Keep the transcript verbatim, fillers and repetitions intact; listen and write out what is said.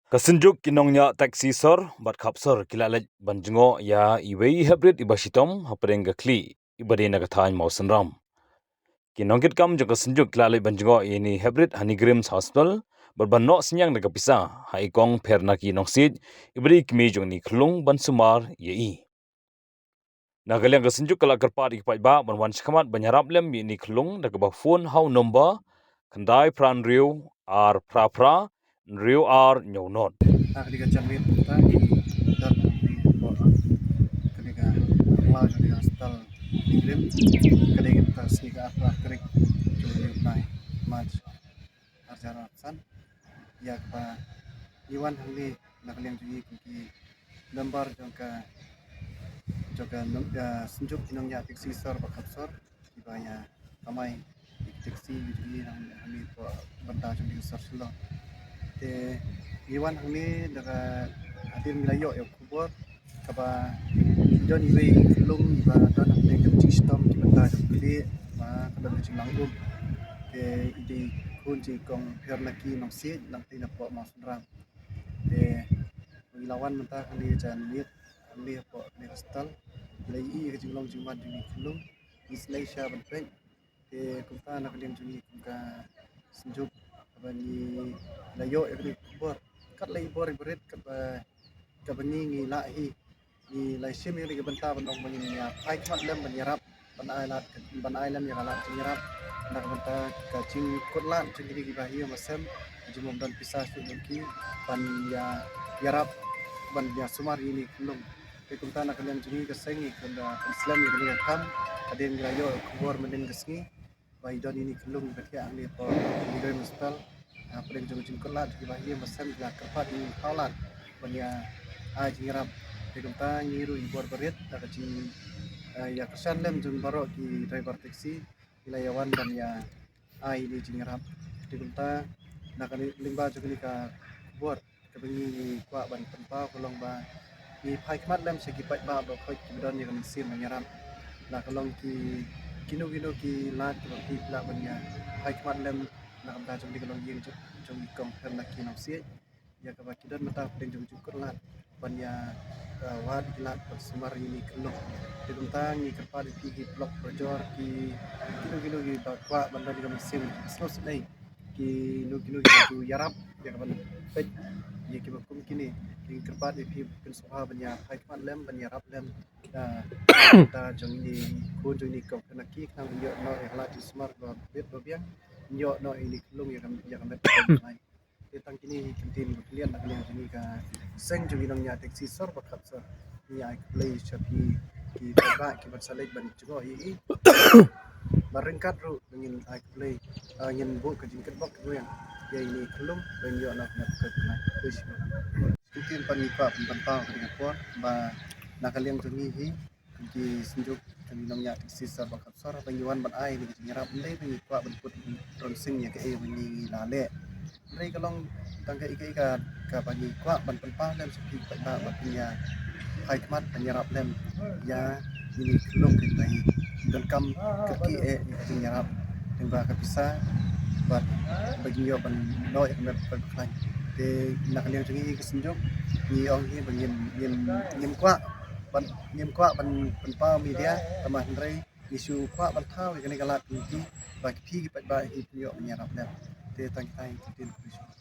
Ka Synjuk ki nongñiah taxi sor bad khap sor ki la leit ban jngoh ïa iwei i heprit iba shitom hapdeng ka khlieh iba dei na ka thaiñ Mawsynram. Ki nongkitkam jong ka Synjuk ki la leit ban jngoh ïa ini i heprit ha NEIGRIHMS Hospital bad ban noh synñiang da ka pisa ha i kong Phernaki Nongsiej iba dei i kmie jong ini i khyllung ban sumar ïa i. Na ka liang ka Synjuk ka la kyrpad ïa ki paidbah ban wan shakhmat ban ïarap lem ïa ini i khyllung da kaba phone ha u nombar khyndai phra hynriew ar phra phra hynriew ar hynñiew nod. Ha kane ka janmiet mynta ki don hangne hapoh kane ka phyllaw jong kane ka hospital NEIGRIHMS. Ka dei kata ka sngi ka ar phra tarik jong une u bnai March ar hajar arphew san. Ïa kaba ngi wan hangne na ka liang jong ngi kum ki member jong ka, jong ka nong, ka Synjuk ki nongñiah taxi sor bad khap sor kiba ïa kamai ïa ki taxi ki jong ngi hangne hapoh bynta jong ngi ka sor Shillong. Te ngi wan hangne da ka hadien ngi la ïoh ïa ka khubor kaba ki don iwei i khyllung iba don hapdeng ka jingshitom ki bynta jong ka khlieh ba ka don ka jinglang um. Te i dei i khun jong i kong Phernaki Nongsiej nangtei napoh Mawsynram. Te ngi la wan mynta hangne ka janmiet hangne hapoh kane ka hospital. Ngi la ïohi ïa ka jinglong jingman jong i khyllung, ngi sngew shisha ban peit. Te kumta na ka liang jong ngi kum ka Synjuk kaba ngi la ïoh ïa kane ka khubor kat la i bor i barit kaba, kaba ngi ngi lah hi. Ngi la shim ïa kane ka bynta ban ong ba ngin ïa phai khmat lem ban ïarap, ban ai lad, ban ai lem ïa ka lad jingïarap na ka bynta ka jingkut lad jong kine kiba hi ïa masem, ka jingbym don pisa shuh jong ki ban ïa ïarap, ban ïa sumar ïa ine i khyllung. Te kumta na ka liang jong ngi ka seng ngi kynda pynslem ïa kane ka kam. Hadien ngi la ïoh khubor mynnin ka sngi ba i don ine i khyllung iba thiah hangne hapoh NEIGRIHMS Hospital. Hapdeng jong ka jingkut lad jong kiba hi ïa masem ngi la kyrpad ïa i paw lad ban ïa ai jingïarap. Te kumta ngi ruh i bor barit da ka jing, eh, ïa kyrshan lem jong baroh ki driver taxi ngi la ïa wan ban ïa ai ine i jingïarap. Te kumta na ka lyngba jong kane ka khubor kaba ngi ngi kwah ban pynpaw ka long ba ngi phai khmat lem sha ki paidbah ba khoit kiba don ïa ka mynsiem ban ïarap. La ka long ki kino kino ki lad kiba phi lah ban ïa phai khmat lem na ka bynta jong kane ka longïing jong, jong i kong Phernaki Nongsiej. Ïa kaba ki don mynta hapdeng jong ka jingkut lad ban ïa, eh, wad ïa ki lad ban sumar ïa ine i khyllung. Te kumta ngi kyrpad ïa phi ki paralok parajor ki kino kino kiba kwah ban don ïa ka mynsiem sngewsynei. Kino kino kiba ju ïarap ïa ka ban peit ïa kiba kum kine, ngi kyrpad ïa phi phin sngewbha ban ïa phai khmat lem ban ïarap lem. Ah, ta jong ine i khun jong ine i kong Phernaki khnang ban ïoh noh ïa ka lad jingsumar ba bit ba biang, ïoh noh ïa ine i khyllung ïa ka, ïa ka met ka jong ngi. Te tang kine hi ki ktien ba khyndiat na ka liang jong ngi ka seng jong ngi nongñiah taxi sor bad khap sor. Ngi ai khublei sha phi ki paidbah kiba sa leit ban jngoh ïa i. Ba ryngkat ruh ngin ai khublei, ah, ngin buh ka jingkyrpad kyrpad ïa ine i khyllung ba ngin ïoh noh ka met ka jong ngi. Khublei shibun. Ki ktien pat ngi kwah ban pynpaw ha kane ka por ba na ka liang jong ngi hi ki Synjuk ki nongñiah taxi sor bad khap sor ba ngi wan ban ai ïa ka jingïarap, ym dei ba ngi kwah ban put rynsan ïa kaei ba ngi la leh. Hynrei ka long tang kaei kaei ka, kaba ngi kwah ban pynpaw lem sha phi paidbah ba phin ïa phai khmat ban ïarap lem ïa ine i khyllung kaba hi donkam kyrkieh ïa ka jingïarap lyngba ka pisa bad ba ngin ïoh ban noh ïa ka met ka khlaiñ. Te na ka liang jong ngi ka Synjuk ngi ong hi ba ngim, ngim, ngim kwah ban, ngim kwah ban pynpaw media, tangba hynrei ngi shu kwah ban thaw ïa kane ka lad jong ki ba ki phi ki paidbah hi phin ïoh ban ïarap lem. Te tang kitai ki ktien, khublei shibun.